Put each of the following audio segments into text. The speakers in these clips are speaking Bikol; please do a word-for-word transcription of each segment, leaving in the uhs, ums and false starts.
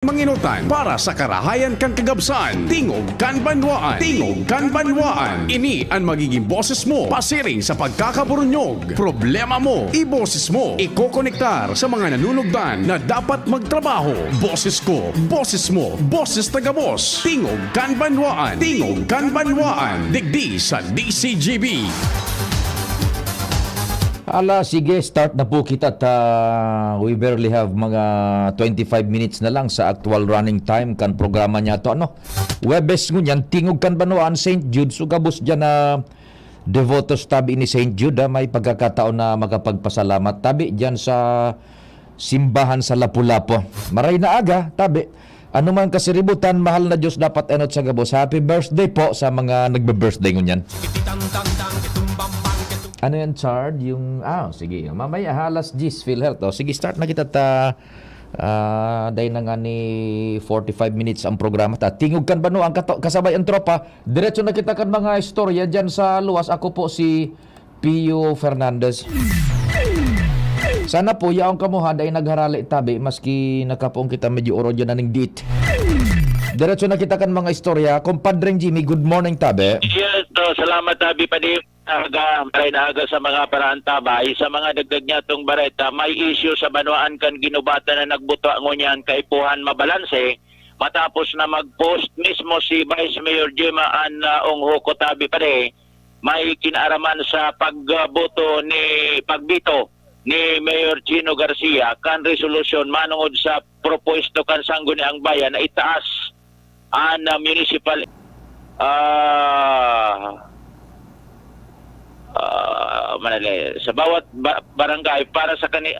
Manginutan para sa karahayan kan kagabsan. Tingog kan banwaan. Tingog kan banwaan. Ini an magiging boses mo pasiring sa pagkakaburunyog. Problema mo, iboses mo. Ikokonektar sa mga nanunugdan na dapat magtrabaho. Boses ko, boses mo, boses ta gabos. Tingog kan banwaan. Tingog kan banwaan. Digdi sa D C G B. Ala, sige, start na po kita ta we barely have mga twenty-five minutes na lang sa actual running time kan programa niya to. Ano? Webes ngunyan, Tingog kan Banwaan, Saint Jude. So, gabos dyan na devotos tabi ni Saint Jude, ah, may pagkakataon na makapagpasalamat tabi dyan sa simbahan sa Lapu-Lapu. Maray na aga, tabi. Ano man kasiributan, mahal na Diyos, dapat enot sa gabos. Happy birthday po sa mga nagbe-birthday ngunyan. Ano yan, Chard? Yung, ah, sige. Mamaya, ha, alas diyes, PhilHealth. O, sige, start na kita ta, ah, dahil na nga ni forty-five minutes ang programa ta. Tingog kan Banwaan, kato-, kasabay ang tropa. Diretso na kita kan mga istorya dyan sa luwas. Ako po si Pio Fernandez. Sana po, yaon kamo ha, dai nagharali tabi, maski nakapoon kita medyo oro dyan na ning dit. Diretso na kita kan mga istorya. Kumpadreng Jimmy, good morning tabi. Yes, to, salamat tabi pa din. Aga, maray na aga sa mga paraan tabay. Sa mga dagdag niya tong bareta, may issue sa banwaan kan Ginubatan na nagbuto ngunyan kaipuhan mabalanse matapos na mag-post mismo si Vice Mayor Gemma Ann, ah, Onghoco tabi pare. May kinaaraman sa pagboto ni, pagbito ni Mayor Chino Garcia kan resolusyon manungod sa propuesto kan Sangguniang Bayan na itaas an, ah, municipal, ah, ah, manali, sa bawat ba-, barangay para sa kani-,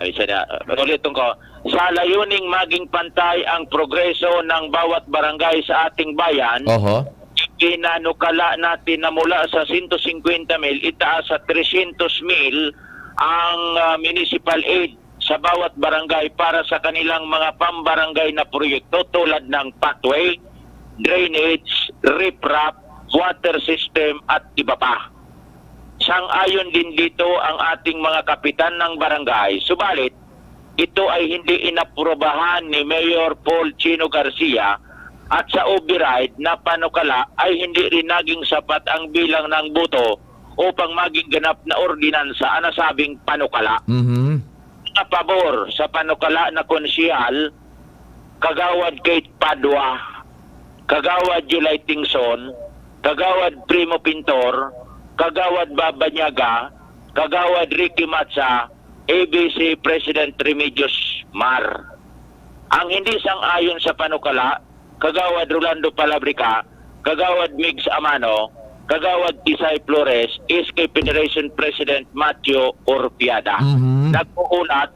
ay, siya na, ulitin ko, sa layuning maging pantay ang progreso ng bawat barangay sa ating bayan, Oho. ipinanukala natin na mula sa sento singkwenta mil, itaas sa tresyentos mil ang, ah, municipal aid sa bawat barangay para sa kanilang mga pambarangay na proyekto tulad ng pathway, drainage, riprap, water system at iba pa. Sang-ayon din dito ang ating mga kapitan ng barangay, subalit ito ay hindi inaprubahan ni Mayor Paul Chino Garcia at sa override na panukala ay hindi rin naging sapat ang bilang ng boto upang maging ganap na ordinansa ang nasabing panukala. Mhm. Nakapabor sa panukala na konsehal, Kagawad Kate Padua, Kagawad July Tingson, Kagawad Primo Pintor, Kagawad Baba Niaga, Kagawad Ricky Matsa, A B C President Remedios Mar. Ang hindi sang-ayon sa panukala, Kagawad Rolando Palabrica, Kagawad Migs Amano, Kagawad Tisay Flores, S K Federation President Matthew Orpiada. Mhm. Nag-uulat,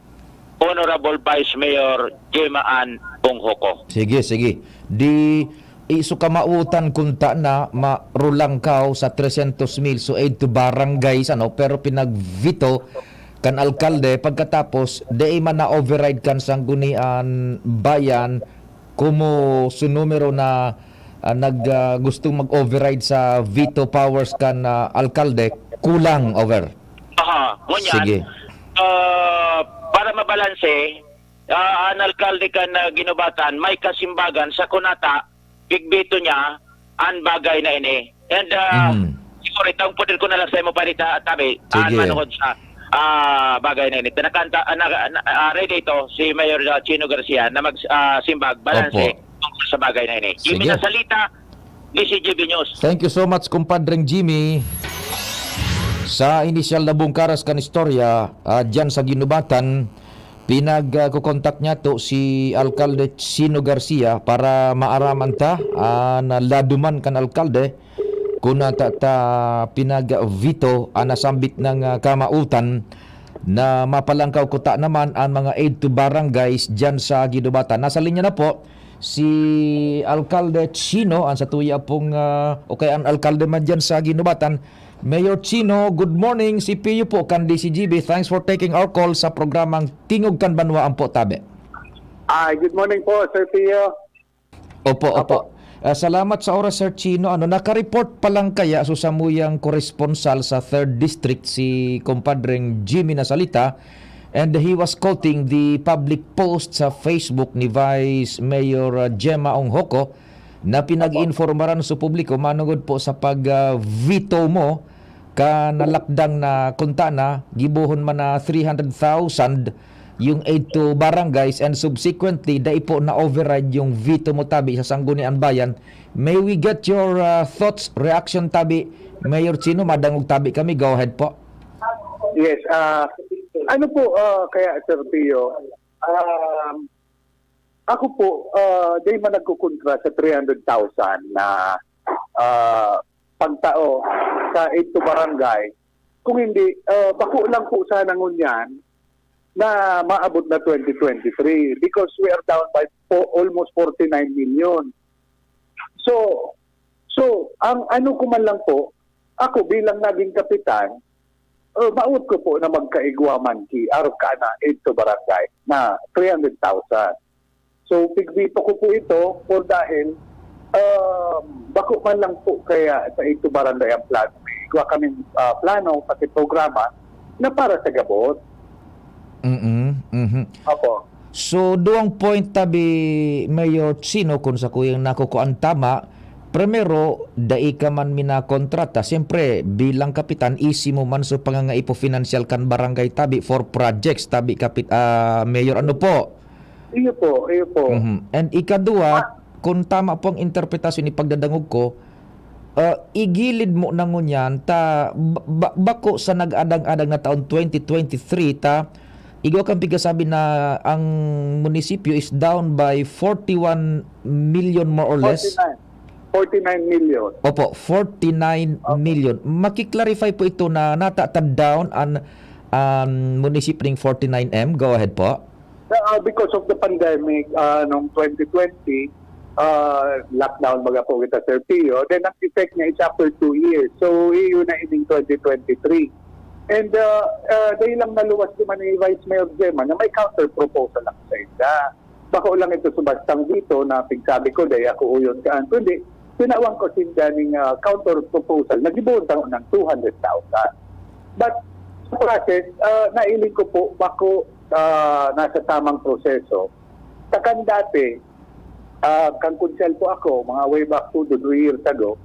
Honorable Vice Mayor Gemma Ann Onghoco. Sige, sige. Di, iso kamautan kunta na marulangkaw sa tresyentos mil, so aid to barangays, ano, pero pinag-veto kan alkalde pagkatapos, di man na-override kan Sangguniang Bayan, komo su numero na, ah, nag, ah, gustong mag-override sa veto powers kan, ah, alkalde, kulang over. Aha, ngunyan, Sige. ah, para mabalanse, ah, an alkalde kan, ah, Guinobatan, may kasimbagan sa kunata, pigveto niya an bagay na ini. And, ah, Mm. siguro, itong pudin ko na lang sa imo, Parita, tabi, Sige. an manungod sa, ah, bagay na ini. Nakanta, ah, na, na, ah, ready ito, si Mayor, ah, Chino Garcia, na mag, ah, simbag, balanse Opo. tungkol sa bagay na ini. Sige. Jimmy Nasalita, D C G B News. Thank you so much, kumpadreng Jimmy. Sa inisyal na bungkaras kan istorya, ah, dyan sa Guinobatan, pinag, ah, kukontak niya to si Alkalde Chino Garcia para maaraman ta, ah, na laduman kan alkalde, kun ta, ta pinag-veto ang nasambit na, ah, kamautan na mapalangkaw kuta naman ang mga aid to barangays dyan sa Guinobatan. Nasa linya na po si Alkalde Chino, ang satuya pong, ah, o kaya ang alkalde man dyan sa Guinobatan. Mayor Chino, good morning. Si Pio po, kan D C G B. Thanks for taking our call sa programang Tingog kan Banwaan po, tabi. Ah, good morning po, Sir Pio. Opo, opo. Opo. Ah, salamat sa oras, Sir Chino. Ano, naka-report pa lang kaya so samuyang koresponsal sa third District, si Kumpadreng Jimmy Nasalita, And he was quoting the public post sa Facebook ni Vice Mayor, uh, Gemma Onghoco na pinag-iinformaran sa publiko manungod po sa pag-veto mo ka nalakdang na kuntana, gibohon man na three hundred thousand yung aid to barangays, and subsequently, dai po na-override yung veto mo tabi sa Sangguniang Bayan. May we get your, uh, thoughts, reaction tabi, Mayor Chino? Madangog tabi kami. Go ahead po. Yes, ah, ano po, ah, kaya, Sir Pio, um, ako po, ah, di man nagkukontra sa three hundred thousand na, ah, pagtao sa aid to barangay. Kung hindi, ah, bako lang po sana ngunyan na maabot na twenty twenty-three, because we are down by po, almost forty-nine million. So, so, ang ano ko man lang po, ako bilang naging kapitan, uh, maot ko po na magkaigwa man ki arog ka na aid to barangay na three hundred thousand. So, pigveto ko po ito po dahil, um, bako man lang po kaya sa aid to barangay ang plano. May igwa kaming, ah, plano, pati programa na para sa gabos. Mm-mm. Mhm. Opo. So, duwang point tabi, Mayor Chino, kung sa kuyang nakukuan tama, primero, dai ka man minakontrata. Siyempre, bilang kapitan, isi mo man so pangangaipo financial kan barangay tabi for projects tabi, kapit-, ah, Mayor, ano po? Iyo po, iyo po. Mhm. And ikaduwa, kung tama po ang interpretasyon ni pagdadangog ko, ah, igilid mo na ngunyan ta ba-, ba-, bako sa nag-adang-adang na taon twenty twenty-three ta igwa kang pigasabi na ang munisipyo is down by forty-one million, more or less. Forty-nine. Forty-nine million. Opo, forty-nine million. Makiklarify po ito na natatan down an, an munisipyo ning forty-nine M. Go ahead po. Uh, because of the pandemic, uh, noong twenty twenty, uh, lockdown, baga po kita, Sir Pio, then ang effect niya is after two years. So, iyon na ining twenty twenty-three. And uh, uh, dahil lang naluwas naman ni Vice Mayor Gemma na may counter proposal lang sa inda. Bako lang ito subastang dito na pigsabi ko, dahil ako uyon kaan, kundi tinawan ko sinda ning, ah, counter proposal na gibohon ta ng two hundred thousand. But sa process, ah, nailing ko po, bako, ah, nasa tamang proseso. Sa kan dati, ah, kan konsel po ako, mga way back po doon, two years ago,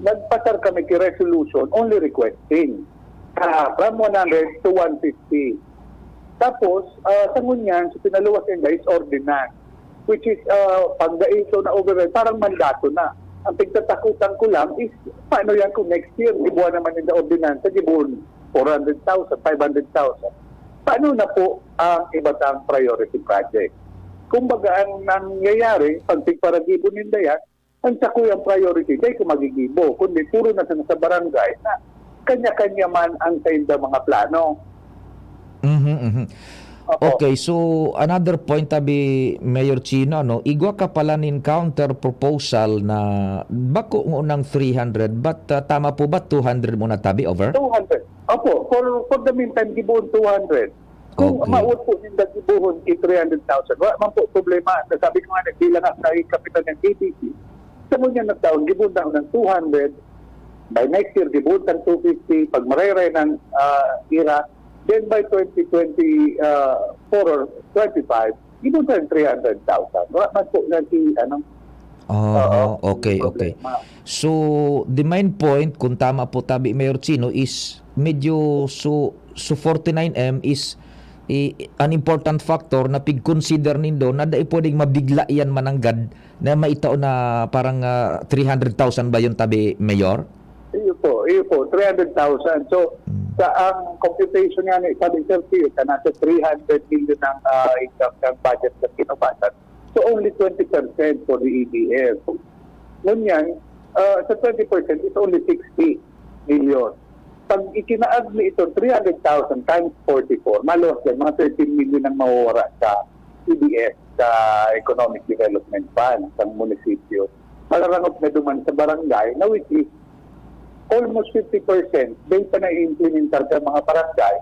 nagpasar kami ki resolution only requesting, ah, from one hundred to one fifty. Tapos, ah, sa ngunyan, so pinaluwas ninda is ordinance, which is, ah, pag dai ito na-override, parang mandato na. Ang pagtatakutan ko lang is, paano yan kung next year, gibuhan naman ninda ordinansa, gibuhan four hundred thousand, five hundred thousand? Paano na po ang iba tang priority project? Kumbaga, ang nangyayari, pag pigparagibo ninda yan, ang sakuyang priority, dai ko magigibo, kundi puro na sa, sa barangay na kanya-kanya man ang sa inda mga plano. Mhm, mhm. Opo. Okay, so another point tabi, Mayor Chino, ano, igwa ka pala nin counter proposal na bako ngunang three hundred, but, ah, tama po ba, two hundred muna tabi, over? Two hundred. Opo, for, for the meantime, gibohon two hundred. Kung Okay. maot po ninda gibohon ki three hundred thousand, wala man po problema. Sabi ko nga, nagbilang ako na yung kapitan ng A B C. Sa ngunyan na taon, gibohon na ng two hundred. By next year, gibohon ng two fifty. Pag marayray ng, ah, ira, then by twenty twenty-four or twenty-five, gibohon ng three hundred thousand. Wala man po na si, ano, Oh, Oo, okay, okay. problema. So, the main point, kung tama po tabi, Mayor Chino, is medyo so, so forty-nine M is i-, an important factor na pig-consider nindo na dai pwedeng mabigla yan mananggad na maitao na parang, ah, three hundred thousand ba yun tabi, Mayor? Iyo po, iyo po, three hundred thousand. So, Mm. sa ang computation nga ni, sabi, Sir Pio, sa nasa three hundred million ang, ah, income ng budget na kinubasan. So, only twenty percent for the A B S. Ngunyan, ah, sa twenty percent, it's only sixty million. Pag ikinaag mo ito, three hundred thousand times forty-four, maluwas yan, mga thirteen million ang mawawara sa A B S, sa Economic Development Fund, sa munisipyo. Mararangop na duman sa barangay, na which is almost fifty percent, dai pa na-implementar sa mga barangay.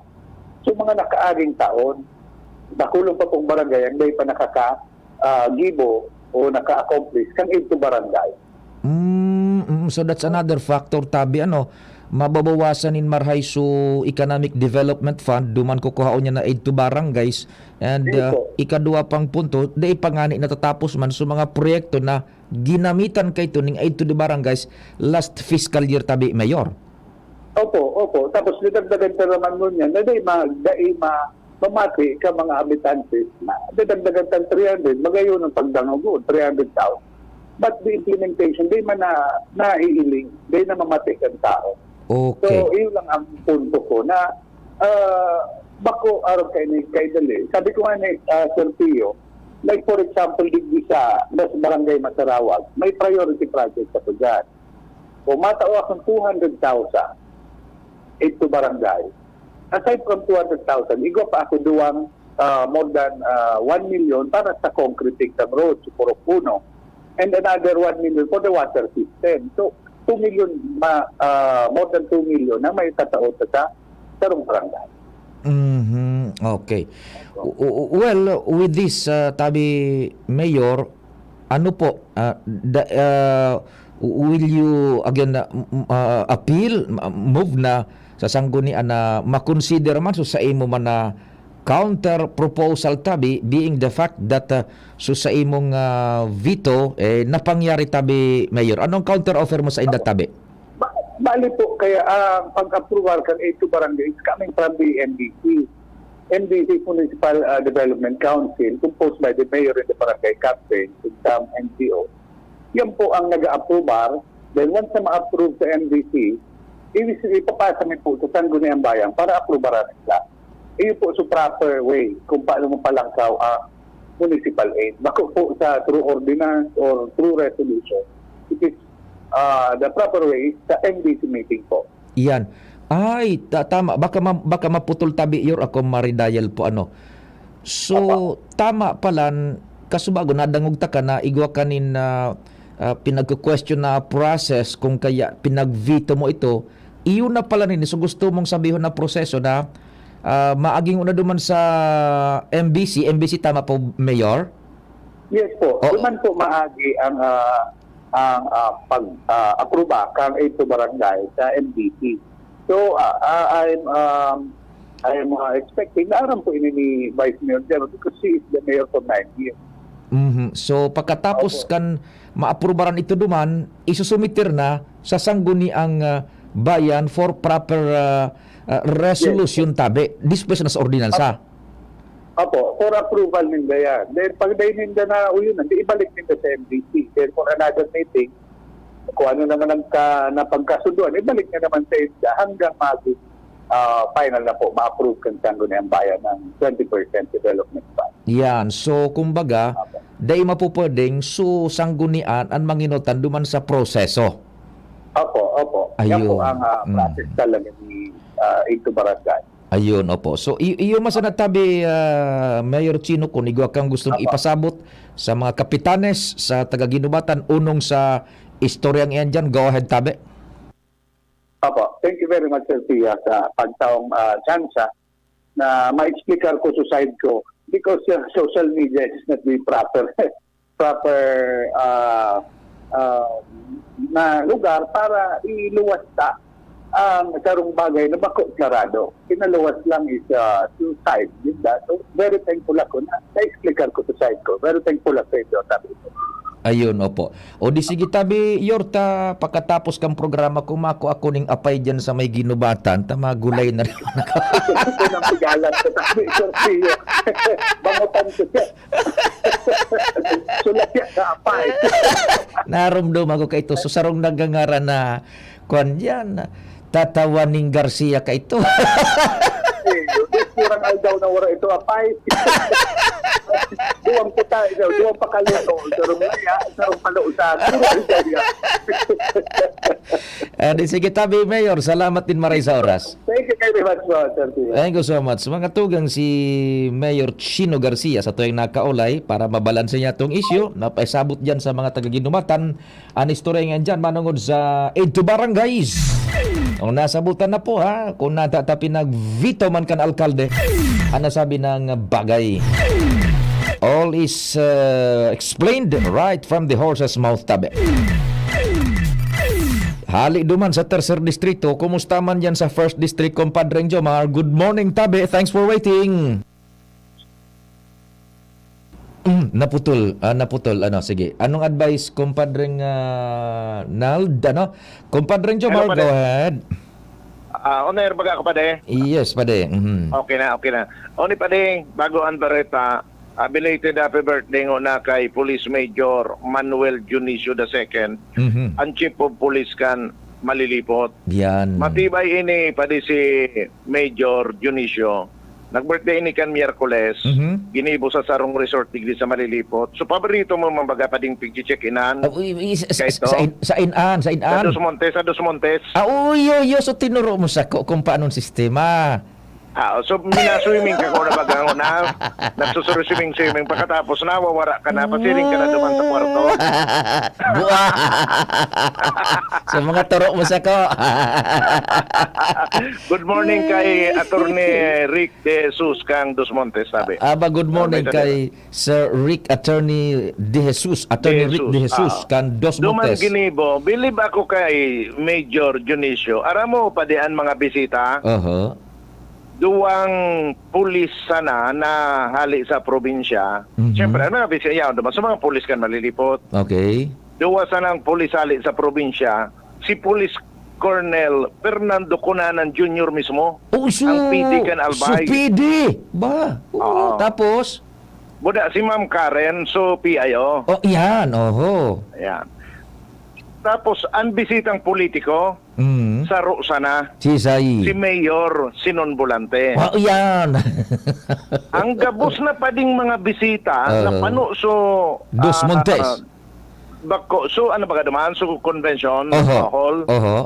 So, mga nakaaging taon, dakulon pa pong barangay ang dai pa nakaka, ah, gibo o naka-accomplish kan aid to barangay. Mm, mm, so that's another factor tabi, ano. mababawasan nin marahay so economic development fund, duman kukuhaon niya na aid to barangays. And, Yes ah, po. ikadwa pang punto, dai pa ngani natatapos man so mga proyekto na ginamitan kaito ning aid to the barangays last fiscal year tabi, Mayor. Opo, opo. Tapos didagdagan pa naman ngunyan na dai ma-, dai ma-, mamati ka mga habitantes na didagdagan tang three hundred, magayon ang pagdangog, three hundred thousand. But the implementation, dai man na naiiling, dai na mamati kan tao. Okay. So, iyon lang ang punto ko na, ah, bako arog kay ni, kay dali. Sabi ko nga ni, ah, Sir Pio, like for example, digdi sa, sa Barangay Masarawag, may priority project ako dyan. Kung matao akong two hundred thousand, ito barangay. Aside from two hundred thousand, igwa pa ako duwang, ah, more than, ah, one million para sa concreting sa road, sa Purok Uno. And another one million for the water system. So, two million, ma-, ah, more than two million na may tatao sa, sa sarong barangay. Mhm, okay. U-, u-, well, with this, ah, tabi, Mayor, ano po, ah, da-, ah, will you again, ah, m-, m-, ah, appeal, m-, move na sa sanggunian na makonsider man so sa imo man na counter proposal tabi, being the fact that, ah, so sa imong, ah, veto, eh, napangyari tabi, Mayor? Anong counter offer mo sa inda Opo. tabi? Ba-, bali po, kaya ang pag-aprobar kan eighty-two barangays coming from the M D C. M D C, Municipal, ah, Development Council, composed by the mayor and the barangay captain, and some N G O. Yan po ang nag-a-aprobar. Then once na ma-approve sa M D C, i-, ipapasa mi po sa Sangguniang Bayan para aprobaran nila. Iyo po sa proper way kung paano mapalangkaw ang municipal aid. Bako po sa through ordinance or through resolution. It is, ah, the proper way sa M D C meeting po. Iyan. Ay, ta-, tama. Baka ma-, baka maputol tabi, Yor, ako maridayal po, ano. So, Opo. tama palan, kasubago, nadangog ta ka na igwa kanin na, ah, pinagku-question na process kung kaya pinag-veto mo ito. Iyon na pala nini. So, gusto mong sabihon na proseso na, ah, maaging una duman sa M B C. M B C, tama po, Mayor? Yes po. Oo. Duman po maagi ang, ah, ang, ah, pag, ah, apruba kang eighty-two barangay sa M D C. So, ah, ah, I'm, um, I'm, ah, expecting na aram po ini ni Vice Mayor Jero because she is the mayor for nine years. Mhm. So, pagkatapos Opo. kan maaprubaran ito duman, isusumitir na sa Sangguniang, ah, Bayan for proper, ah, ah, resolution Yes. tabi. Disperse na sa ordinansa. Opo, for approval ninda yan. Then, pag dahil ninda na uyon, hindi ibalik ninda sa M D C. Then, for another meeting, kung ano naman ang ka-, napagkasunduan, ibalik na naman sa M D C hanggang maging, ah, final na po, ma-approve kan Sangguniang Bayan ng twenty percent development fund. Yan. So, kumbaga, Opo. dai mapupwedeng su sanggunian an manginutan duman sa proseso. Opo, opo. Yan po Ayun. ang, ah, Mm. process talaga ni, ah, eighty-two barangay. Ayun, opo. So, i-, iyo man sana tabi, ah, Mayor Chino, kung igwa kang gustong Opo. ipasabot sa mga kapitanes sa taga-Guinobatan, unong sa istoryang iyan dyan, go ahead, tabi. Opo. Thank you very much, Sir Pia, sa pagtaong, ah, tsansa na ma-explicar ko sa side ko because, ah, social media is not the proper proper, ah, ah, na lugar para iluwas ta ang sarong bagay na bako klarado. Pinaluwas lang is, ah, two side, di ba? So, very thankful ako na na-explicar ko sa side ko. Very thankful ako sa inyo, sabi ko. Ayun, opo. O di sige, tabi, Yorta, pagkatapos kang programa, kung mako ako ning apay dyan sa may Guinobatan, ta magulay na rin. Ito ng pigalan ko, sabi ko, Rio. Bangutan ko siya. Sulapya sa apay. Narumdum ako kaito. So, sarong nagangaran na, kwan yan, Tata Waning Garcia kaito. Eh, kurang aldaw na wala ito, apay. Duwang puta, ikaw, duwang pakaluto. Sarong laya, sarong paluusan. Kurang aldaw yan. Ah, di sige, tabi, Mayor. Salamat din maray sa oras. Thank you very much po, Sir Pio. Thank you so much. Mga tugang, si Mayor Chino Garcia sa tuwing nakaulay para mabalanse niya tong issue, napaisabot dyan sa mga taga-Guinobatan. Ang istorya nga dyan, manungod sa eighty-two barangays. Kung nasabutan na po, ha, kung nata-, ta pinag-veto man kan alkalde, ang nasabi ng bagay. All is, uh, explained right from the horse's mouth, tabi. Hali duman sa Tercer Distrito, kumusta man diyan sa First District, Compadreng Jomar? Good morning, tabi. Thanks for waiting. Mm, naputol. Ah, naputol. Ano, sige. Anong advice, Compadreng, ah, Nald? Ano? Compadreng Jomar, Hello, pare. Go ahead. Ah, on air baga ako, pare? Yes, pare. Mhm. Okay na, okay na. O ni pare, bago ang bareta, ah, belated happy birthday ngona kay Police Major Manuel Dionisio the second, Mhm. ang Chief of Police kan Malilipot. Yan. Matibay ini, padi si Major Dionisio. Nag-birthday ini kan Miyerkules. Mhm. Ginibo sa sarong resort digdi sa Malilipot. So, paborito mo, mga baga, pading pigche-check-inan. Ah, uy, uy, sa, sa, Kay ito? sa, sa in-an, sa Sa in-an. Dos Montes, sa Dos Montes. Ah, uy, uy, uy, so tinuro mo sa ko kung paano ang sistema. Ah, so, minaswimming ka ko na baga na. Nagsusuri-swimming-swimming. Pagkatapos, nawawara ka na. Pasiring ka na duman sa kwarto. Buwa! Sa mga turo mo sa ko. Good morning kay Attorney Rick De Jesus kang Dos Montes, sabi. Aba, good morning Ang may kay Sir Rick, Attorney De Jesus, Attorney De Rick De Jesus, Jesus, ah. kan Dos Duman Montes. Ginibo, bilib ako kay Major Dionisio. Aram mo pa di ang mga bisita? Oho. Duwang pulis sana na hali sa probinsya. Mhm. Siyempre, ang mga bisita, yan, duman sa mga pulis kan Malilipot. Okay. Duwa sanang pulis hali sa probinsya, si Police Colonel Fernando Cunanan Junior mismo, Oh, so, ang P D kan so Albay. P D. Ba? Oo, Oo. tapos? Buda si Ma'am Karen, so P I O. Oh, yan, oho. Ayan. Tapos, ang bisitang politiko, Mm. saro sana. Si Isay. Si Mayor Sinon Volante. Wa-, yan. Ang gabos na pading mga bisita, Oho. napano so, Dos ah, Montes. bako, so, ano ba ka duman? So, convention Oho. hall. Oho.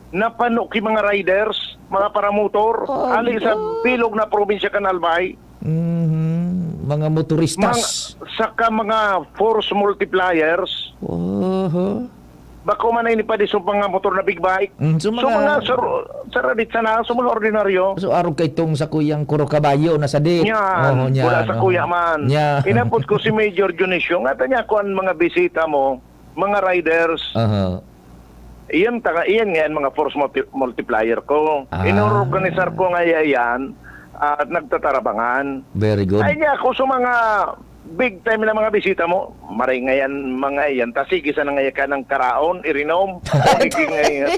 Napano ki mga riders, mga paramotor, Ay, ali sa ah. bilog na probinsya kan Albay. Mhm. Mga motoristas. Mga, saka mga force multipliers. Oho. Bako man na ini pa di sa mga motor na big bike. Mm, so So, mga mga sar-, saradit sana, sa mga ordinaryo. So, arog kay tong sa kuyang kuro kabayo na sa di. Yan, Oho, wala yan, sa oho. kuya man. Yan. Inapot ko si Major Dionisio, nga tanya ko ang mga bisita mo, mga riders. Aha. Iyan, taga, iyan nga ang mga force multi-, multiplier ko. Ah. Inorganisar ko nga iya iyan at nagtatarabangan. Very good. Ay niya ako sa mga big time na mga bisita mo, maray ngayan, mga iyan, ta sige sana ngayan ka ng karaon, irinom. Sige ngayan.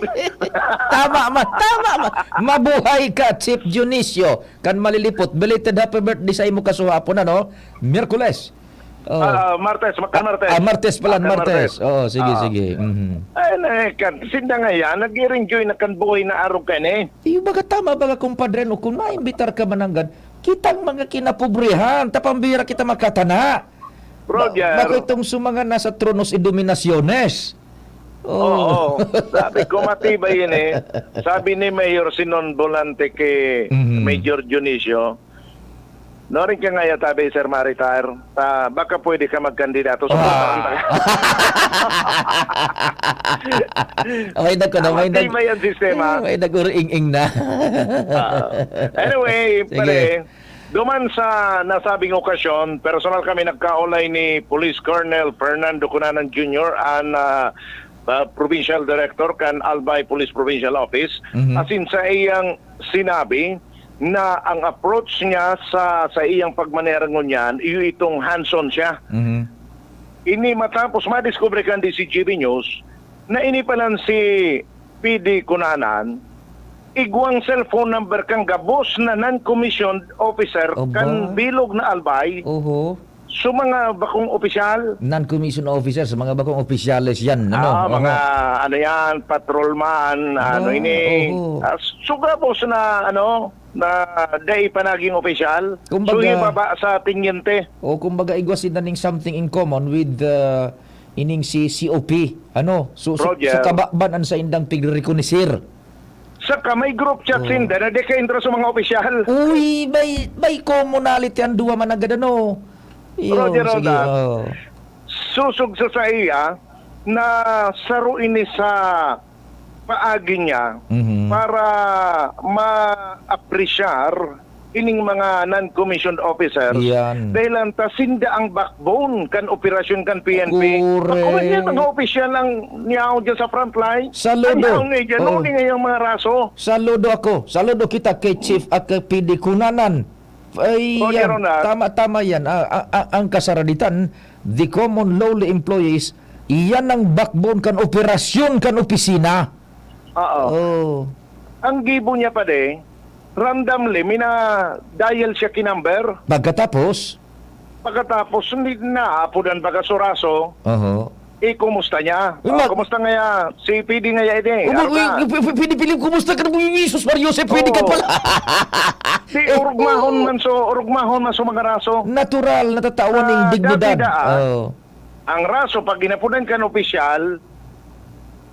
Tama man, tama man. Mabuhay ka, Chief Dionisio, kan Malilipot. Belated happy birthday sa imo kasuhapon, ano? Miyerkules. Oh. Ah, Martes, Makan Martes. Ah, Martes pala, Makan Martes. Martes. Oo, sige, Ah. sige. Mhm. Ay, na, kan, sinda nga yan, nag-i-enjoy na kan buhay na arog ka ni. Iyo, baga tama, baga, kumpadre, no, kung maimbitar ka mananggad, kitang mga kinapobrehan, tapang bira kita makatana. Roger. Ba-, bako itong sa mga nasa tronos e dominaciones. Oo. Oo. Sabi ko, matibay yun eh. Sabi ni Mayor Sinon Volante kay Mhm. Major Dionisio, "Noring ka nga yata, be, sir, ma-retire. Ta, baka pwede ka magkandidato." Ah. Suportahan ka. Okay na ko na, may nag-, Matibay ang sistema. may nag-uring-ing na. Ah. Anyway, Sige. pare, duman sa nasabing okasyon, personal kami nagkaulay ni Police Colonel Fernando Cunanan Junior, an, ah, ah, Provincial Director kan Albay Police Provincial Office. Mhm. Asin sa iyang sinabi na ang approach niya sa, sa iyang pagmanera ngunyan, iyo itong hands-on siya. Mhm. Ini matapos madiskubre kan D C G B News na ini palan si P D Cunanan, igwang cellphone number kan gabos na non-commissioned officer Aba. kan bilog na Albay. Oho. So, mga bakong opisyal? Non-commissioned officers, mga bakong opisyales yan, ano? Ah, Oho. mga ano yan, patrolman, Aba, ano ini. oho. Ah, so, gabos na, ano, na dai pa naging opisyal. Kumbaga, So, yung baba sa teniente. O, kumbaga, igwa sinda ning something in common with, uh, ining si C O P, ano? So, so, Roger. so kababan an saindang pigrerekonoser. Saka may group chat Oh. sinda na di ka intra sa mga opisyal. Uy, may, may commonality ang duwa managad, ano? Iyo, Roger, sige, Roda. oh. Susog sa saiya na saro ini sa paagi niya Mhm. para ma-apresyar ining mga non-commissioned officers. Yan. Dahil ang ta sinda ang backbone kan operasyon kan P N P. Correct. Ako man yan, mga opisyal ang niyaon dyan sa frontline. Saludo. Ang niyaon nga dyan, Oo. Ang niyaon mga raso. Saludo ako. Saludo kita kay Chief at kay P D Cunanan. Ay, Roger yan. Ronald. Tama, tama yan. Ah, ah, ah, ang kasaraditan, the common lowly employees, iyan ang backbone kan operasyon kan opisina. Oo. Oh. Ang gibo niya, pare, randomly, mina-dial siya ki number. Pagkatapos? Pagkatapos, hindi na, apudan baga suraso. Oho. Eh, kumusta niya? Uy, Oh, mag- kumusta ngaya? Si P D ngaya ini. Uy, Ano uy, ka? uy, uy, pwede, pwede, kumusta ka na? Uy, Jesus Mario, Jose, pwede ka Oo. pala. Di, Eh, urugmahon oo. man so, urugmahon man so mga raso. Natural, natatawan ng Ah, dignidad. dati da, ah. Oo. Ang raso, pag ginapunan kan opisyal,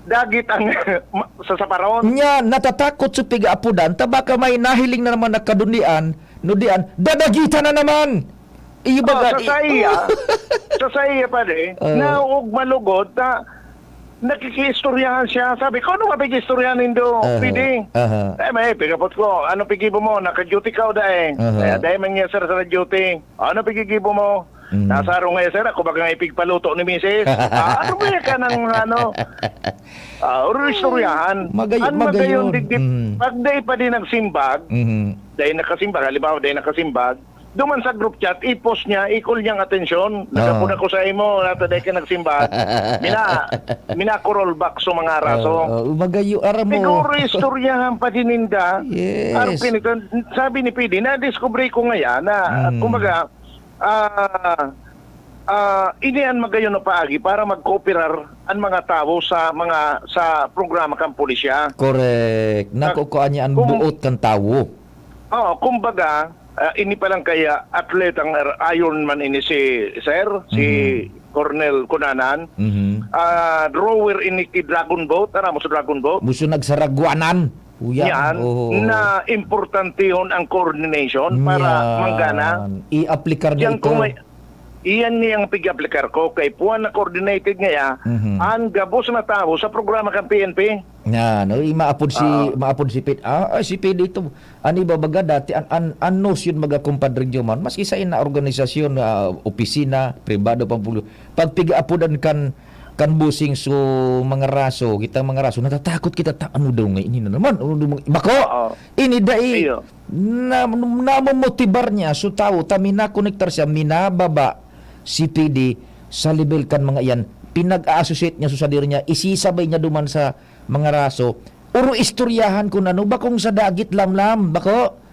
dagit ang ma-, sa saparon. Nya, natatakot sa pig-aapudan, ta baka may nahiling na naman na kadundian, nudian, dadagitan na naman. Iyo ba Oh, gani? sa saiya, sa saiya pa di, Ah. naog malugod na nakikiistoryahan siya. Sabi ko, "Ano nga pag-istoryahan nindo, Aha. P D?" Aha. Eh, may pigapot ko, "Ano pigibo mo? Naka-duty ka o dai?" Aha. Eh, dai man niya, sir, sa duty. "Ano pigigibo mo?" Mm. "Nasa aro nga, sir, ako baga nga ipigpaluto ni misis." Ah, ano ba yan ka ng, ano? Ah, oro istoryahan. Magay-, Ang magayon. magayon, digdi-, Mm. pag dai pa din nagsimbag, Mhm. dai nakasimbag, halimbawa, dai nakasimbag, duman sa group chat, i-post niya, i-call niyang atensyon, Ah. "Nagapon ako sa imo, nata dai ka nagsimbag." Mina-, mina-crawl back sa mga raso. Ah, ah, magayo, aram mo. Siguro istoryahan pa din ninda. Yes. Arpin ito, sabi ni P D, na-discover ko ngayon na, Mm. kumbaga, ah, ah, ini an magayon na paagi para magkooperar an mga tawo sa mga, sa programa kan pulisya. Correct. Sa Nakukuha niya ang kung buot kan tawo. Oo, kumbaga, ah, ini pa lang kaya atletang Ironman ini si Sir, si Mhm. Colonel Cunanan. Mhm. Ah, drawer ini ki Dragon Boat. Aram mo sa Dragon Boat? Muso nagsaragwanan. Uyan. Yan, Oo. na importantehon ang coordination para Yan. manggana. I-aplikar niya Diyan ito. kung may, iyan niyang pig-aplikar ko kay puwan na coordinated ngaya Mhm. ang gabos na tawo sa programa kan P N P. Yan, no? I-, maapod si, Oo. maapod si Pete. Ah, ah, si Pete ito. Ano iba baga dati? An, an, an nos yun baga, kumpadre Joman. Maski sa ina organisasyon, ah, opisina, pribado, pampulo. Pag pig-aapodan kan, kan busing so mga raso, kitang mga raso, natatakot kita. Ta-, ano daw nga ini na naman? Ano daw mga, bako? Oo. Ini dai. Iyo. Na, namomotibar niya so tawo, ta minakonektar siya, minababa si P D sa level kan mga iyan. Pinag-a-associate niya so sadiri niya, isisabay niya duman sa mga raso. Oro istoryahan kun ano, bakong sa dagit lamlam, bako?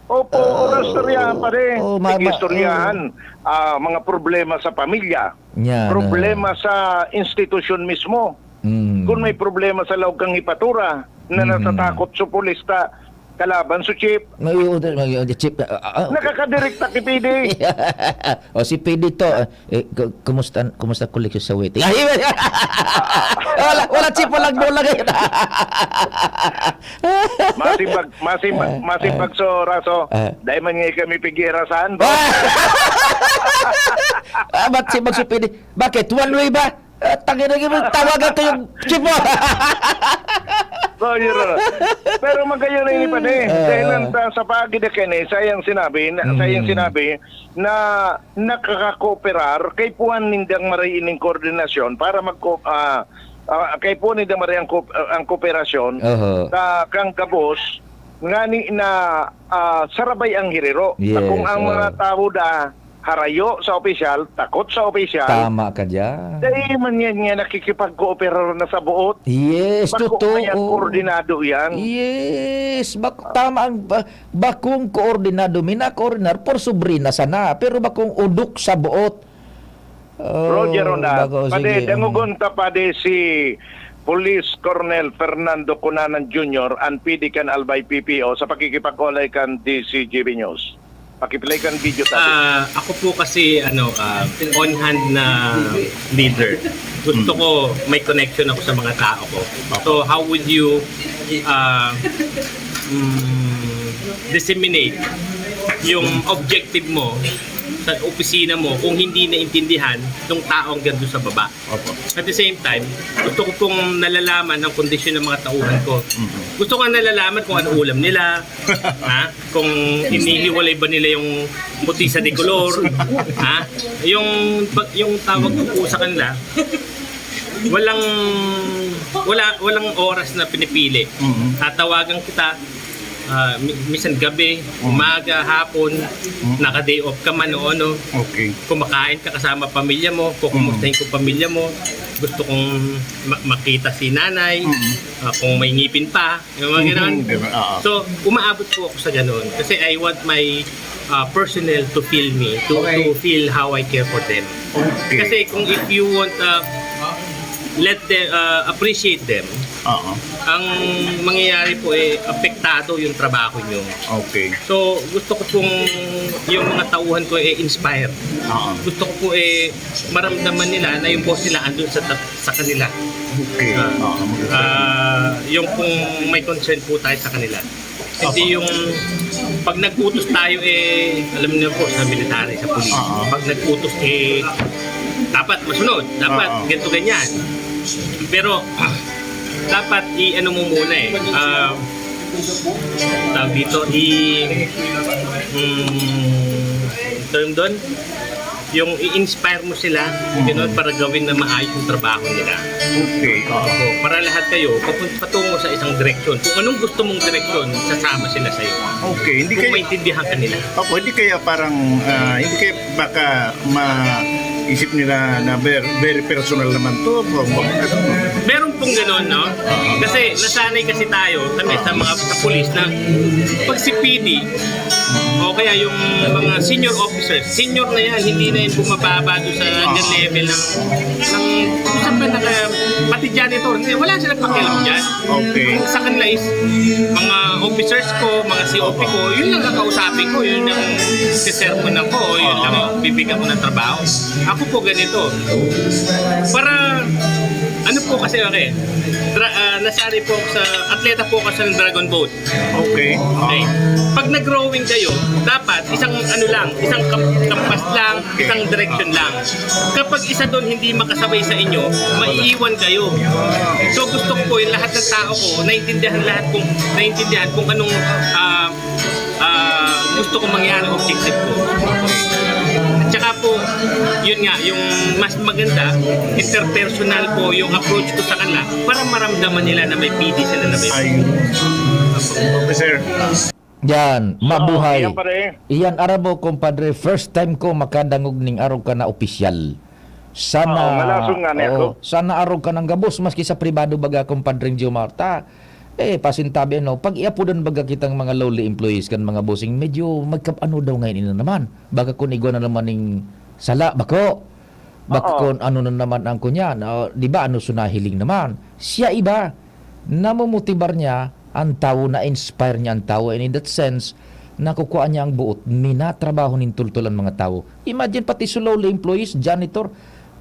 Opo, Ah, oro istoryahan pa rin. oh, ma-, ma-, Sige, istoryahan, oh. ah, mga problema sa pamilya, Yan, problema ah. sa institusyon mismo. Mm. Kung may problema sa laog kang hipatura na Mm. natatakot sa pulis ta kalaban sa chief. May, may, may, chief, ah, ah, ah. Nakakadirekta kay P D. O, si P D to, ah, eh, ku-, kumusta, kumusta koleksyon sa waiting? Ay, wala, wala, chief, walang doon lang ngayon. Masimbag, masimbag, Ah, masimbag ah. so, Raso. Ah. Dahil man nga kami pigirasan, bro. Ah, ba't si Magsupini? Bakit? One way ba? Ah, tangina, tawagan ko yung chief mo. So, yun na. Pero magayon na ini pa ni. Ah. Dahil lang sa, sa paagi na kini, sayang sinabi, na, sayang Mm. sinabi na nakakakooperar, kay puwan nindang maray ining koordinasyon para magko-, ah, ah, kay puwan nindang maray ang ko-, ang kooperasyon Oho. sa kang gabos, ngani na, ah, sarabay ang hiriro. Yes, Kung ang mga oh. tao da harayo sa opisyal, takot sa opisyal, Tama ka diyan. dahil man yan nga nakikipagkooperar na sa buot. Yes, Bako totoo. kaya koordinado yan. Yes, bak-, tama ang, ba-, bakong koordinado, minakoordinar por sobrina sana, pero bakong udok sa buot. Oh, Roger Ronald, bako, pade, sige, mm. dangogon ta pade si Police Colonel Fernando Cunanan Junior, ang P D kan Albay P P O, sa pakikipag-olay kan D C G B News. Pakiplay kan video, tabi. Ah, ako po kasi, ano, ah, on hand na leader. Gusto Mm. ko may connection ako sa mga tao ko. So, how would you, ah, mm, disseminate yung objective mo sa opisina mo kung hindi naintindihan ng taong gando sa baba. Opo. At the same time, gusto ko pong nalalaman ang kondisyon ng mga tauhan ko. Mhm. Gusto ko nalalaman kung ano ulam nila, ha? Kung inihiwalay ba nila yung puti sa dekolor, ha? Yung, yung tawag ko po sa kanila, walang, wala, walang oras na pinipili. Mhm. Tatawagan kita, ah, mi-, minsan gabi, mm, umaga, hapon, mm, naka-day off ka man o ano, okay, kumakain ka kasama pamilya mo, kukumustahin, mm, ko pamilya mo, gusto kong ma-, makita si nanay, mm, ah, kung may ngipin pa, yung mga ganun. Mm, di ba? Oo. So, umaabot po ako sa ganun kasi I want my, ah, personnel to feel me, to, okay, to feel how I care for them. Okay. Kasi kung if you want, ah, let them, ah, appreciate them, Oo. Ang mangyayari po, eh, apektado yung trabaho nyo. Okay. So, gusto ko pong yung mga tauhan ko, eh, inspire. Oo. Gusto ko po, eh, maramdaman nila na yung boss nila andun sa ta-, sa kanila. Okay. Ah, Oo, maganda. Ah, yung kung may concern po tayo sa kanila. Hindi Opo. yung pag nag-utos tayo, eh, alam niyo po, sa military, sa pulis, Oo. pag nag-utos, eh, dapat masunod, dapat Oo. ganito, ganyan. Pero, ah, dapat i-ano mo muna eh, ah, tawag dito, i-, mm, term doon, yung i-inspire mo sila, Mm. ganun, para gawin na maayos yung trabaho nila. Okay. Opo, para lahat kayo papun-, patungo sa isang direksyon. Kung anong gusto mong direksyon, sasama sila sa'yo. Okay, hindi Kung kayo maintindihan ka nila. Opo, hindi kaya parang, ah, hindi kaya baka maisip nila na ver-, very personal naman 'to, kung baka ano. Meron pong gano'n, 'no? Kasi nasanay kasi tayo, kami sa mga, sa pulis na 'pag si P D o kaya yung mga senior officers, senior na 'yan, hindi na 'yan bumababa doon sa ganyan level ng, ng, kung saan ba naka-, pati janitor, hindi, wala silang pakialam diyan. Okay. Ang sa kanila is mga officers ko, mga C O P ko, yun lang ang kausapin ko, yun ang sisermon ako, yun lang ang bibigyan ko ng trabaho. Ako po ganito. Para, ano po kasi, okay, dra-, ah, nasanay po ako sa, atleta po ako sa Dragon Boat. Okay. Okay. 'Pag nag-rowing kayo, dapat isang ano lang, isang kam-, kampas lang, isang direction lang. Kapag isa doon hindi makasabay sa inyo, maiiwan kayo. So, gusto ko po yung lahat ng tao ko, naintindihan lahat kung, naintindihan kung anong, ah, ah, gusto kong mangyari, objective ko. At saka po, yun nga, yung mas maganda, interpersonal po yung approach ko sa kanila para maramdaman nila na may P D sila, na may Ayun. Okay, sir. Yan, Oo, mabuhay. Iyan, pare. Iyan, aram mo, kumpadre, first time ko makadangog ning arog ka na opisyal. Sana, Oo, malason nga niya oo, ako. Sana arog ka nang gabos, maski sa pribado baga, kumpadreng Jomar. Ta, eh, pasintabi, ano, pag iapodan baga kitang mga lowly employees kan mga bossing, medyo magkap-, ano daw ngayon ina naman? Baga kun igwa na naman ning sala, bako? Bako Oo. kun ano na naman ang kunyan? Ah, di ba, ano so nahiling naman? Siya iba, namomotibar niya ang tawo, na-inspire niya ang tawo, and in that sense, nakukuha niya ang buot, minatrabaho nin tultol ang mga tawo. Imagine, pati so lowly employees, janitor,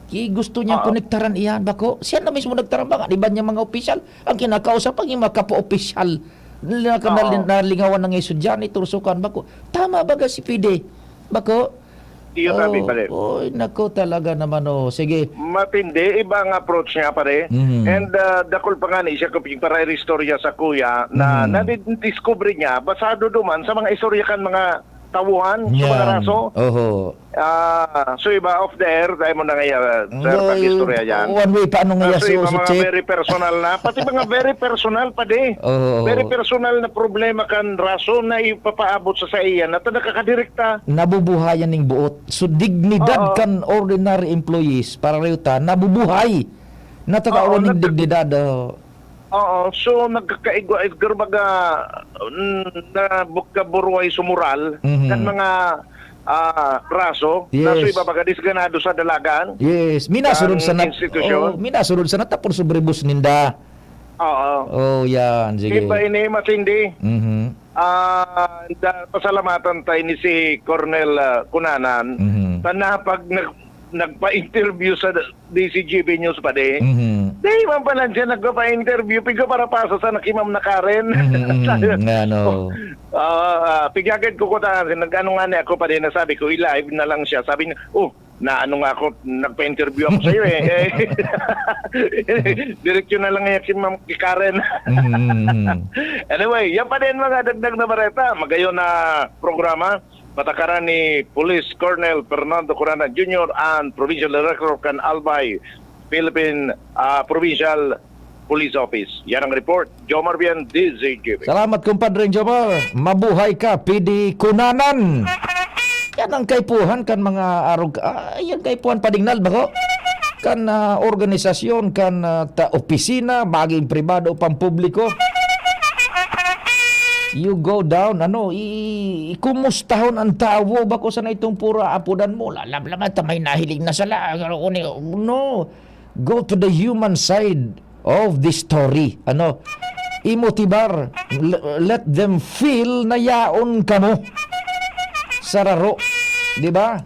ki-, gusto niyang Oo. konektaran iyan, bako? Siya na mismo nagtarambang, ang iba niya mga opisyal, ang kinakausap, ang mga kapwa-opisyal. Naka-, Oo. nali-, nalingawan na nga so janitor, so kan, bako? Tama baga si P D? Bako? Iyo, sabi, Oh, pare. Oy, nako, talaga naman, oh. Sige. Matindi, iba ang approach niya, pare. Mhm. And, ah, dakul pa nga ni siya kapag para istorya sa kuya na Mhm. nadidiscover niya, basado duman sa mga istorya kan mga tawuhan, sa mga Yan. raso. Oho. Ah, so iba off the air, tayo mo na nga, ah, sir, Well, pag-istorya yan. One way pa, ano nga Ah, so yan, iba so, so mga check. Very personal na, pati mga very personal, padi. Oo. Very personal na problema kan raso na ipapaabot sa, sa iya na ta nakakadirekta. Nabubuhayan ning buot. So, dignidad Oo. kan ordinary employees, para rayo ta, nabubuhay. Natatawa Oo, ning nag- dignidad, oh. Oo, so nagkakaigwa-, igwa baga, mm, na bukaburo ay sumural Mhm. kan mga, ah, raso na Yes. so iba baga disganado sa dalagan, Yes, minasunod kan sana, institusyon. Oh, minasunod sana tapos subribos ninda. Oo. Oh, yan, sige. Iba ini, matindi. Mhm. Ah, da-, pasalamatan tayo ni si Colonel, ah, Cunanan. Mhm. Sana pag nag-, nagpa-interview sa D Z G B News pa din, Mhm. Di man pala siya nagpapa-interview, piga para paso sa nakimam na Karen. Mm, mm, nga, no. Ah, ah, pigagad ko ko ta, nag-ano nga ni ako pa din, nasabi ko, i-live na lang siya. Sabi niya, oh, na ano nga ako, nagpa-interview ako sa'yo eh. Eh, Diretso na lang yan si Ma'am si Karen. Mm, mm, mm. Anyway, yan pa din mga dagdag na bareta. Magayon na programa, patakaran ni Police Colonel Fernando Corona Junior and Provincial Director kan Albay, Philippine ah, Provincial Police Office. Yan ang report. Jomar Bien, D Z G B. Salamat, kumpadre Jomar. Mabuhay ka, P D Kunanan. Yan ang kaipuhan kan mga arog... Ah, yan kaipuhan padingnal bako. Kan ah, organisasyon, kan ah, ta opisina, maging pribado o pampubliko. You go down, ano, i, i kumustahon ang tawo, bako sana itong pura apudan mo. Lalamlaman ta may nahiling na sala. No. Go to the human side of the story. Ano? Imotibar. L- let them feel na yaon kamo. Sararo. Di ba?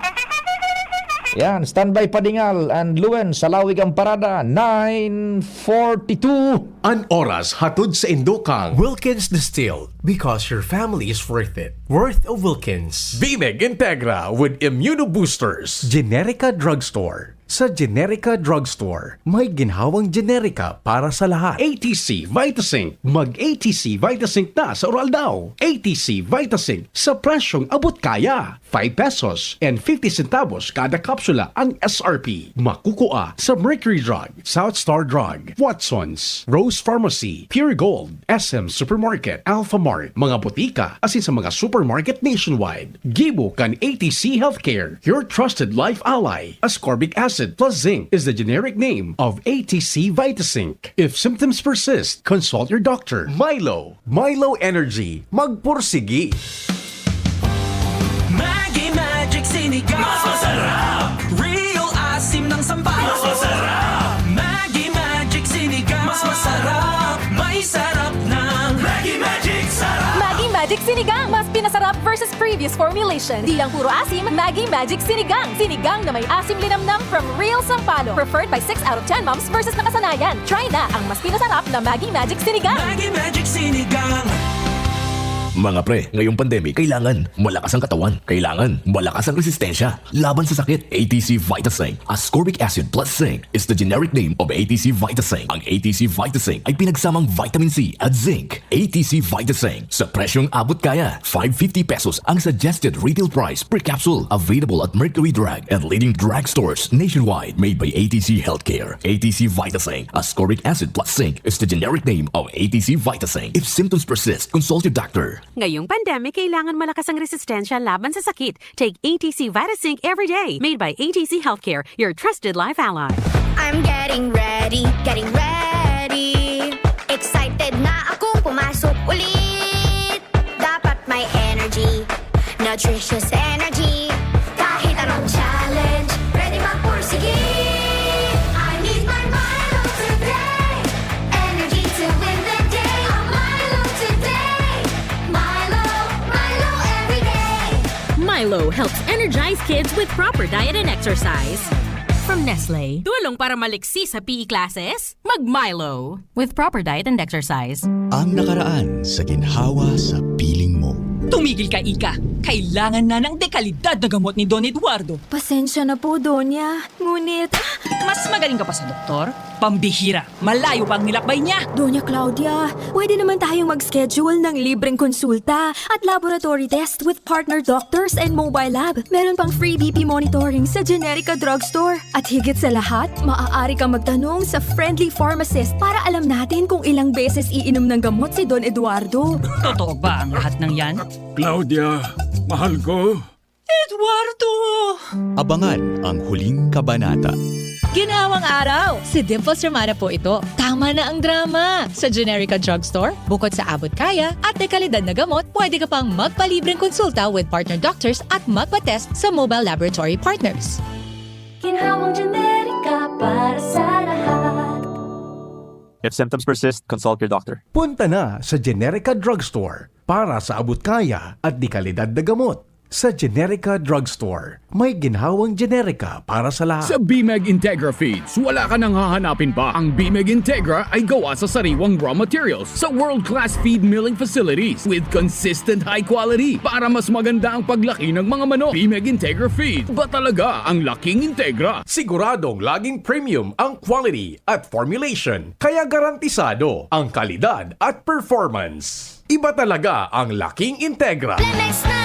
Yan, standby padingal and Luen sa Lawig ang Parada, nine forty-two. An oras hatod sa indokang Wilkins Distilled, because your family is worth it. Worth of Wilkins. Bimeg Integra with Immunoboosters. Generica Drugstore. Sa Generica Drugstore, may ginhawang generika para sa lahat. A T C Vitasync. Mag A T C Vitasync na sa Uraldaw. A T C Vitasync sa presyong abot kaya. Five pesos and fifty centavos kada kapsula ang S R P. Makukua sa Mercury Drug, South Star Drug, Watson's, Rose Pharmacy, Pure Gold, S M Supermarket, Alphamart, mga botika, asin sa mga supermarket nationwide. Gibo kan A T C Healthcare, your trusted life ally. Ascorbic acid plus zinc is the generic name of A T C Vitasync. If symptoms persist, consult your doctor. Milo, Milo Energy, magpursigi. Maggi Magic Sinigang. Mas masarap. Real asim ng sampalok. Mas masarap. Maggi Magic Sinigang. Mas masarap. May sarap ng Maggi Magic Sarap. Maggi Magic Sinigang, mas pinasarap versus previous formulation. Di lang puro asim, Maggi Magic Sinigang. Sinigang na may asim linamnam from Real Sampalo. Preferred by six out of ten moms versus nakasanayan. Try na ang mas pinasarap na Maggi Magic Sinigang. Maggi Magic Sinigang. Mga pre, ngayong pandemic, kailangan malakas ang katawan. Kailangan malakas ang resistensya laban sa sakit. A T C Vitasync, ascorbic acid plus zinc, is the generic name of A T C Vitasync. Ang A T C Vitasync ay pinagsamang vitamin C at zinc. A T C Vitasync, sa presyong abot kaya, five fifty pesos ang suggested retail price per capsule. Available at Mercury Drug and leading drugstores nationwide. Made by A T C Healthcare. A T C Vitasync, ascorbic acid plus zinc, is the generic name of A T C Vitasync. If symptoms persist, consult your doctor. Ngayong pandemic, kailangan malakas ang resistensya laban sa sakit. Take A T C Vitasync every day. Made by A T C Healthcare, your trusted life ally. I'm getting ready, getting ready. Excited na akong pumasok ulit. Dapat may energy, nutritious energy. Kahit anong challenge, ready magpursige. I need my Milo today. Energy to win the day. A Milo today. Milo, Milo every day. Milo helps energize kids with proper diet and exercise. From Nestle. Tulong para maliksi sa P E classes? Mag Milo. With proper diet and exercise. Ang nakaraan sa ginhawa sa piling mo. Tumigil ka, Ika. Kailangan na ng dekalidad na gamot ni Don Eduardo. Pasensya na po, Donya. Ngunit, Mas magaling ka pa sa doktor? Pambihira. Malayo pa ang nilakbay niya. Donya Claudia, pwede naman tayong mag-schedule ng libreng konsulta at laboratory test with partner doctors and mobile lab. Meron pang free B P monitoring sa Generica Drugstore. At higit sa lahat, maaari kang magtanong sa friendly pharmacist para alam natin kung ilang beses iinom ng gamot si Don Eduardo. Totoo ba ang lahat ng yan? Claudia, mahal ko. Eduardo! Abangan ang huling kabanata. Ginhawang araw! Si Dimples Romana po ito. Tama na ang drama! Sa Generica Drugstore, bukod sa abot kaya at dekalidad na gamot, pwede ka pang magpalibreng konsulta with partner doctors at magpa-test sa mobile laboratory partners. Ginhawang Generica para sa lahat. If symptoms persist, consult your doctor. Punta na sa Generica Drugstore para sa abot kaya at dekalidad na gamot. Sa Generica Drugstore, may ginhawang Generica para sa lahat. Sa Bimeg Integra Feeds, wala ka nang hahanapin pa. Ang Bimeg Integra ay gawa sa sariwang raw materials sa world-class feed milling facilities with consistent high quality para mas maganda ang paglaki ng mga manok. Bimeg Integra Feeds, ba talaga ang laking Integra? Siguradong laging premium ang quality at formulation, kaya garantisado ang kalidad at performance. Iba talaga ang laking Integra. Plemex na!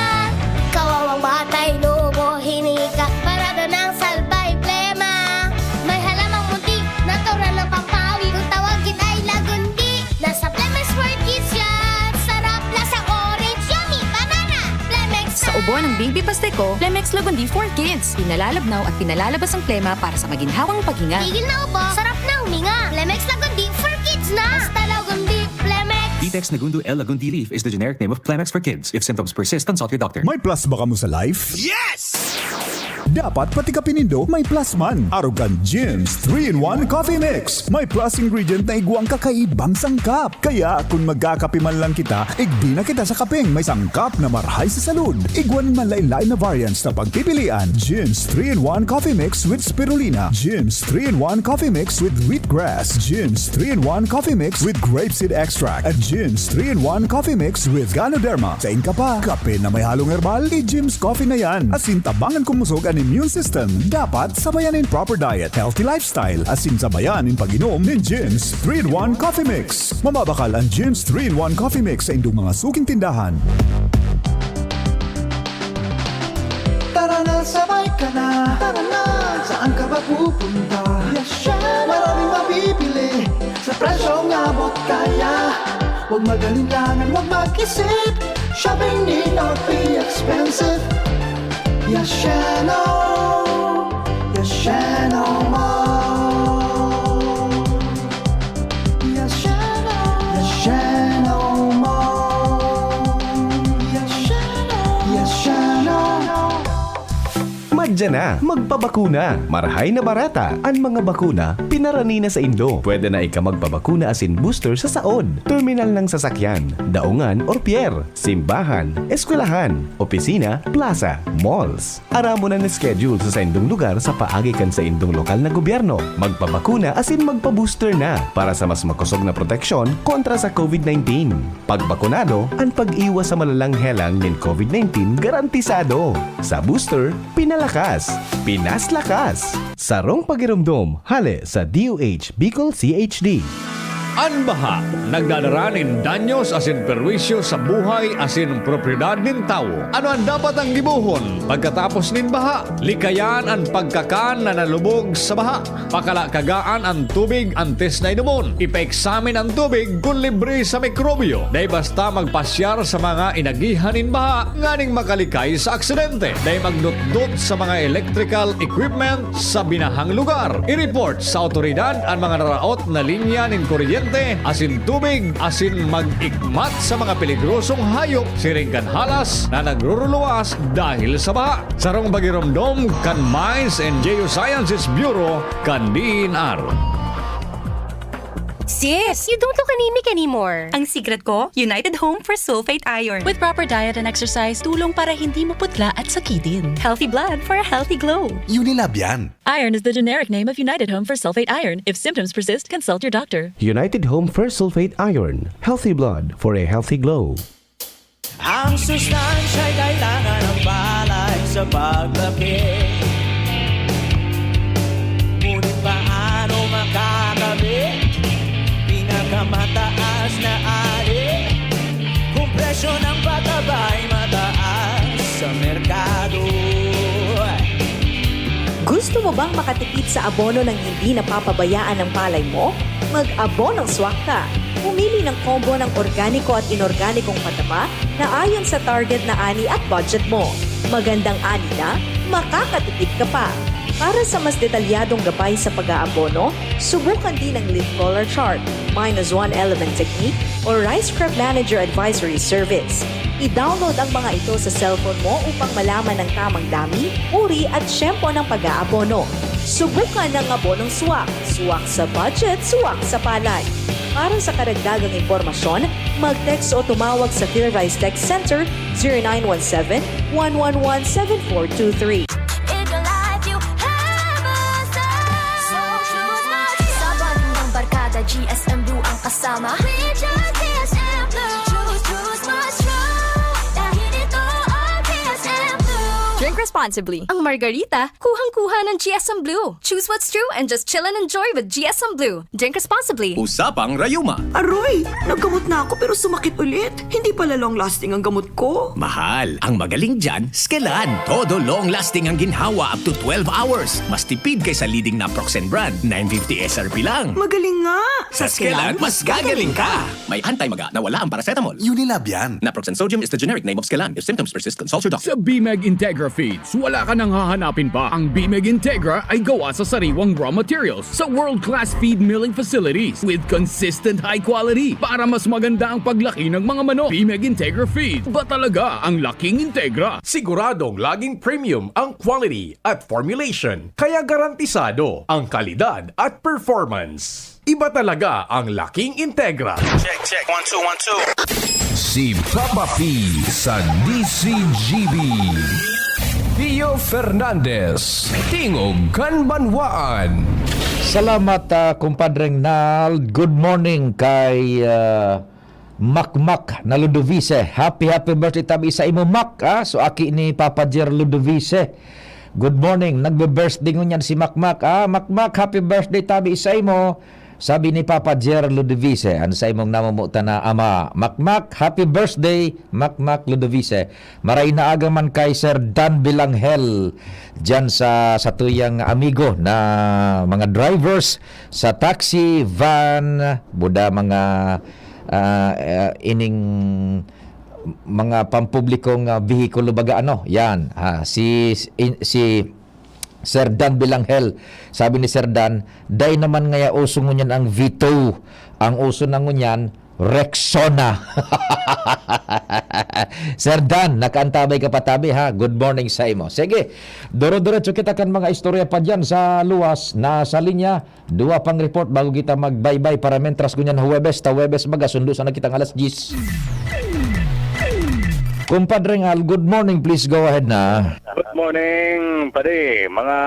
Kawawang batay, lobo, hinika, parado ng salbay, plema. May halamang munti, natural ng pampawi. Kung tawagin ay lagundi, nasa Plemex for Kids yan. Sarap, lasa orange, yummy, banana. Plemex Sa ubo ng Baby Pasteco, Plemex Lagundi for Kids. Pinalalabnaw at pinalalabas ang plema para sa maginhawang paghinga. Tigil na ubo, sarap na huminga. Plemex Lagundi for Kids na. Basta Lagundi, Plemex. Vitex Nagundo L Lagundi leaf is the generic name of Plemex for kids. If symptoms persist, consult your doctor. May plus ba kamo sa life? Yes! Dapat pati kape nindo may plus man. Arog kan Jim's three-in-one Coffee Mix. May plus ingredient na igwang kakaibang sangkap. Kaya kung magkakape man lang kita, igdi na kita sa kapeng may sangkap na marhay sa salud. Igwa nin manlain-lain na variants na pagpipilian. Jim's three-in-one Coffee Mix with Spirulina. Jim's three-in-one Coffee Mix with Wheatgrass. Jim's three-in-one Coffee Mix with Grapeseed Extract. At Jim's three-in-one Coffee Mix with Ganoderma. Sain ka pa? Kape na may halong herbal? I-Jim's Coffee na yan. Asin tabangan kumusog an immune system. Dapat sabayan nin proper diet, healthy lifestyle. Asin sabayan nin pag-inom nin Jim's three-in-one Coffee Mix. Mababakal ang Jim's three-in-one Coffee Mix sa indong mga suking tindahan. Tara na, sabay ka na. Tara na, saan ka ba pupunta? Yes, syempre. Maraming mabibili sa presyong abot kaya. Huwag mag-alinlangan, huwag mag-isip. Shopping need not be expensive. Yes, Shano. Yes, Shano Mall. Yes, Shano. Yes, Shano Mall. Yes, Shano. Yes, Shano. Madya na, magpabakuna. Marahay na barata. An mga bakuna, pinarani na saindo. Pwede na ika magpabakuna asin booster sa saod, terminal ng sasakyan, daungan or pier, simbahan, eskwelahan, opisina, plaza, malls. Aramon an schedule sa saindong lugar sa paagi kan saindong lokal na gobyerno. Magpabakuna asin magpa-booster na para sa mas makosog na proteksyon kontra sa COVID nineteen. Pagbakunado, an pag-iwas sa malalang helang nin COVID nineteen garantisado. Sa booster, pinalakas, pinaslakas. Sarong pagiromdom, hale sa D O H Bicol C H D. An baha nagdadara nin danyos asin perwisyo sa buhay asin propiedad nin tawo. Ano an dapat ang gibohon pagkatapos nin baha? Likayan an pagkakan na nalubog sa baha. Pakalakagaan an tubig antes na inomon. Ipaeksamin an tubig kun libre sa mikrobyo. Dai basta magpasyar sa mga inagihan nin baha nganing makalikay sa aksidente. Dai magdotdot sa mga electrical equipment sa binahang lugar. I-report sa awtoridad an mga naraot na linya nin kuryente asin tubig asin mag-ikmat sa mga peligrosong hayop siring kan halas na nagruruluwas dahil sa baha. Sarong pagiromdom kan Mines and Geosciences Bureau kan D E N R. Sis, you don't look anemic anymore. Ang secret ko, United Home for Sulfate Iron. With proper diet and exercise, tulong para hindi maputla at sakitin. Healthy blood for a healthy glow. Unilab yan. Iron is the generic name of United Home for Sulfate Iron. If symptoms persist, consult your doctor. United Home for Sulfate Iron. Healthy blood for a healthy glow. Ang sustansya'y kailangan ng palay sa paglaki. Ngunit paano makakabit? Pinakamataas na ari. Kung presyo ng pataba'y mataas sa merkado. Gusto mo bang makatipid sa abono nang hindi napapabayaan ang palay mo? Mag-abonong swak ka. Pumili ng combo ng organiko at inorganikong pataba na ayon sa target na ani at budget mo. Magandang ani na, makakatipid ka pa. Para sa mas detalyadong gabay sa pag-aabono, subukan din ang leaf collar chart, minus one element technique, o Rice Crop Manager Advisory Service. I-download ang mga ito sa cellphone mo upang malaman ang tamang dami, uri at tiyempo ng pag-aabono. Subukan ang abonong swak. Swak sa budget, swak sa palay. Para sa karagdagang impormasyon, Mag-text o tumawag sa Clear Rice Text Center, zero nine one seven, one one one, seven four two three. In your life, you have a soul. Sa bonding ng barkada, G S M Blue ang kasama. We choose G S M Blue. Choose, choose what's true. Dahil ito ang G S M Blue. Drink responsibly. Ang margarita, kuhang-kuha ng G S M Blue. Choose what's true and just chill and enjoy with G S M Blue. Drink responsibly. Usapang Rayuma. Aroy! Naggamot na ako pero sumakit ulit. Hindi pala long-lasting ang gamot ko. Mahal, ang magaling dyan, Skelan. Todo long-lasting ang ginhawa up to twelve hours. Mas tipid kaysa leading naproxen brand, nine fifty S R P lang. Magaling nga! Sa Skelan, mas gagaling ka! May anti-maga na wala ang paracetamol. Unilab yan. Naproxen sodium is the generic name of Skelan. If symptoms persist, consult your doctor. Sa Bimeg Integra Feeds, wala ka nang hahanapin pa. Ang Bimeg Integra ay gawa sa sariwang raw materials sa world-class feed milling facilities with consistent high quality para mas maganda ang paglaki ng mga manok. Bimeg Integra Feeds, ba talaga ang laking Integra? Siguradong laging premium ang quality at formulation, kaya garantisado ang kalidad at performance. Iba talaga ang laking Integra. Check, check. One, two, one, two. Si Papa P sa D C G B. Pio Fernandez, Tingog kan Banwaan. Salamat, ah, kumpadreng Nald. Good morning kay, ah, Makmak na Ludovice. Happy, happy birthday tabi sa imo, Mak, ah. So, aki ni Papa Jer Ludovice. Good morning. Nagbe-birthday ngunyan si Makmak, ah. Makmak, happy birthday tabi sa imo. Sabi ni Papa Jer Ludovice, an sa imong namomotan na ama, Makmak, happy birthday, Makmak Ludovice. Maray na aga man kay Sir Dan Bilanghel, dyan sa, sa tuyang amigo na mga drivers sa taxi, van, buda mga, ah, ah, ining mga pampublikong, ah, vehikulo baga, ano, yan. Ah, si, in, si Sir Dan Bilanghel, sabi ni Sir Dan, "Dai naman ngaya uso ngunyan ang V two. Ang uso na ngunyan, Rexona." Sir Dan, nakaantabay ka pa tabi, ha? Good morning sa imo. Sige, duro-diretso kita kan mga istorya pa dyan sa luwas. Nasa linya, duwa pang report bago kita magbaybay para mentras ngunyan Huwebes, ta Huwebes baga, sundo sana kitang alas diyes. Kumpadreng Al, good morning. Please go ahead na. Good morning, padi. Mga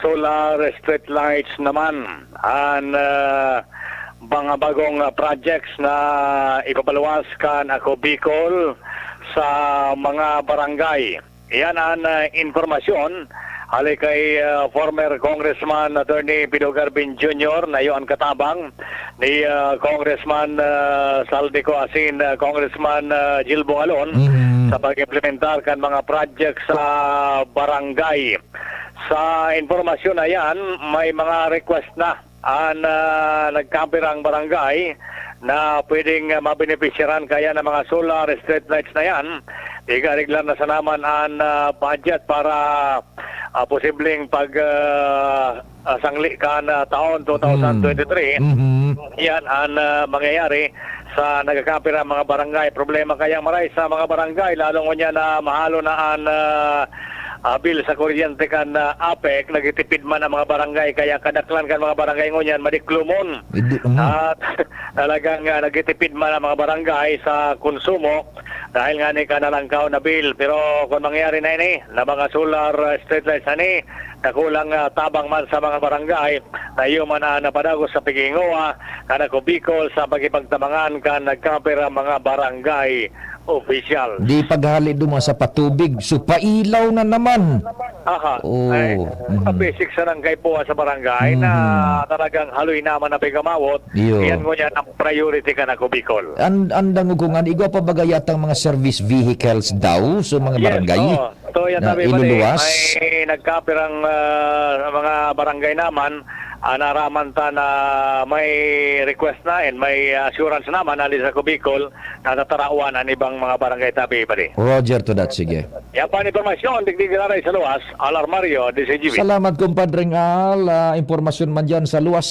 solar street lights naman an, ah, mga bagong, ah, projects na ipapaluwas kan Ako Bicol sa mga barangay. Iyan an, ah, impormasyon hali kay, ah, former Congressman Attorney Pido Garvin Junior na iyo an katabang ni, ah, Congressman, ah, Saldico asin, ah, Congressman, ah, Gil Bungalon Mhm. sa pag-implementar kan mga project sa barangay. Sa impormasyon na yan, may mga request na an, ah, nagkapirang barangay na pwedeng, ah, mabenepisyaran kaya ng mga solar street lights na yan. Iga-ariglar na sana man an, ah, budget para, ah, posibleng pag, ah, ah, sangli kan, ah, taon two thousand twenty-three. Mhm. Yan an, ah, mangyayari sa nagkakapira mga barangay. Problema kaya maray sa mga barangay, lalo ngunyan na mahalo na an, ah, ah, bill sa kuryente kan, ah, APEC, nagtitipid man ang mga barangay, kaya kadaklan kan mga barangay ngunyan, madiklomon. Idi-, mhm. At talagang, ah, nagtitipid man ang mga barangay sa konsumo dahil nga ni kanalangkaw na bill. Pero kung mangyari na ini, na mga solar, ah, street lights ani, nakulang, ah, tabang man sa mga barangay, na iyo man ang napadagos sa paghingowa kan Ako Bicol sa pakipagtabangan kan nagkapira mga barangay official. Di paghali duman sa patubig, so pailaw na naman. Aha. Oh, Ay, mhm. sa basic sa nang kaipuhan sa barangay na Mhm. talagang haloy naman ang pigamawot, Iyo. Yan ngunyan ang priority kan Ako Bicol. An-, andang ko nga, igwa pa baga yatang mga service vehicles daw sa mga Yes, barangay oo. So, yan na sabi, pare, iluluwas? May nagkapirang, ah, mga barangay naman, ah, naraman ta na may request na and may assurance naman, hali sa Ako Bicol, na tatarawan ang ibang mga barangay tabi, pare. Roger to that, sige. Yan pa ang impormasyon, digdi giraray sa luwas, Al Armario, D C G B. Salamat, kumpadreng Al. Ah, impormasyon man dyan sa luwas.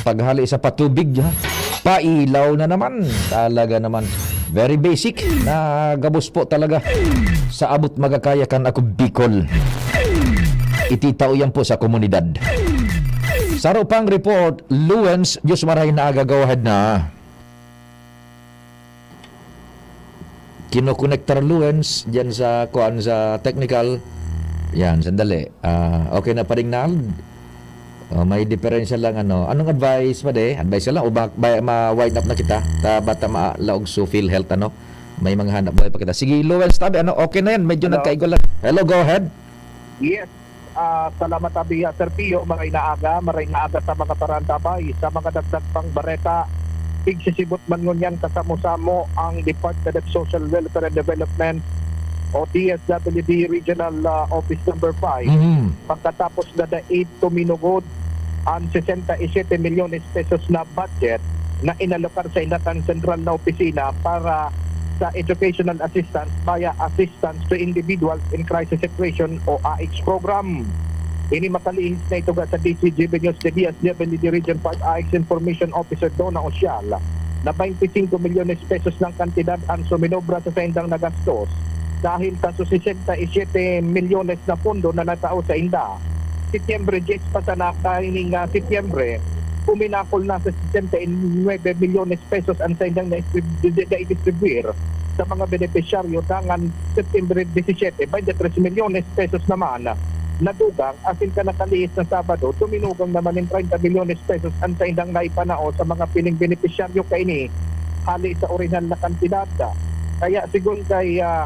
Paghali sa patubig, ha? Pailaw na naman. Talaga naman. Very basic na gabos po talaga sa abot magakaya kan Ako Bicol. Ititao yan po sa komunidad. Saro pang report, Luwens, Diyos marahay na aga, go ahead na. Kinokonektar Luens diyan sa, kuan, sa technical. Yan, sandali. Ah, okay na pa rin, Nald? Oh, may diferensya lang, ano. Anong advice pa, de? Advice ka lang o ba, ba, ma-wind up na kita? Ta, bata ma-, laog sa PhilHealth, ano? May mga hanap buhay pa kita. Sige, Luens, tabi, ano? Okay na yan. Medyo Hello? nagkaigo lang. Hello, go ahead. Yes. Ah, salamat, abi, ah, Sir Pio. Maray na aga, maray na aga sa mga parantabay. Sa mga dagdag pang bareta, pigsisibot man ngunyan kasamo-samo ang Department of Social Welfare and Development o D S W D Regional, ah, Office Number five. Mhm. Pagkatapos na dait tuminugod ang sesenta y siete milyones pesos na budget na inalokar sa inda kan sentral na opisina para sa educational assistance via assistance to individuals in crisis situation o AICS program. Ini makalihis na ituga sa D C G B News, the D S W D Region five AICS Information Officer Donna Osial, na twenty-five milyones pesos ng kantidad ang suminobra sa saindang nagastos dahil sa sesenta y siete milyones na pondo na natao sa inda. Setyembre diyes pa sana kaining, ah, Setyembre, kuminakol na sa sesenta y nuebe milyones pesos ang saindang na-distrib-, di-, di-, naidistribuir sa mga benepisyaryo, dangan Setyembre disisiete, twenty-tres milyones pesos naman. Nadugang, asin kan nakalihis na Sabado, tuminugang naman nin treinta milyones pesos ang saindang naipanao sa mga piling benepisyaryo kaini, hali sa orihinal na kantidad. Kaya, sigon kay, ah,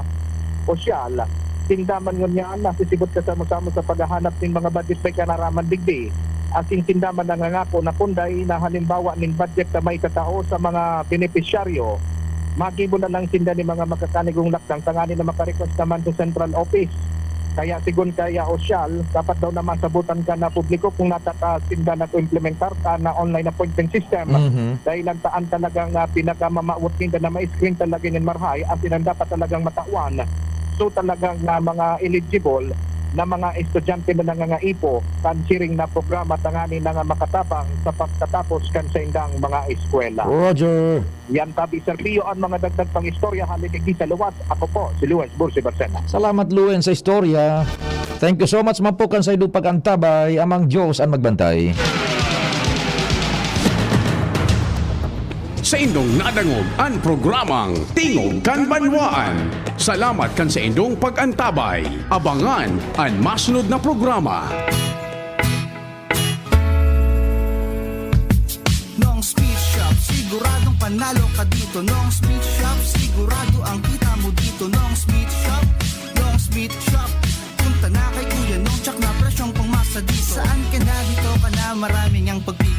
Osial, sinda man ngunyan nasisibot kasamo-samo sa paghahanap nin mga budget may kanaraman digdi. Asin sinda man nangangako na kun dai na halimbawa nin budget na maitatao sa mga benepisyaryo, magibo na lang sinda nin mga makakanigong lakdang tanganing na maka-request naman sa central office. Kaya sigon kay, ah, Osial, dapat daw na masabutan kan, ah, publiko kung nata ta sinda nag-implementar kan, ah, online appointment system. Mhm. Dahil ang taan talagang, ah, pinakamamawot ninda na ma-screen talaga nin marahay, asin ang dapat talagang matawan. So, talagang, ah, mga eligible na mga estudyante na nangangaipo kan siring na programa tanganing na nga makatabang sa pagtatapos kan saindang mga eskwela. Roger. Yan tabi, Sir Pio, ang mga dagdag pang istorya hali digdi sa luwas. Ako po, si Luens Bursi Barcena. Salamat, Luens, sa istorya. Thank you so much, mapukan sa idong pag-antabay, Amang Diyos an magbantay. Saindong nadangog an programang Tingog kan Banwaan. Salamat kan saindong pag-antabay. Abangan an masunod na programa. Nong's Meat Shop, siguradong panalo ka dito. Nong's Meat Shop, sigurado ang kita mo dito. Nong's Meat Shop, Nong's Meat Shop. Punta na kay Kuya Nong, tsak na presyong pangmasa dito. Saan ka na, dito ka na, maraming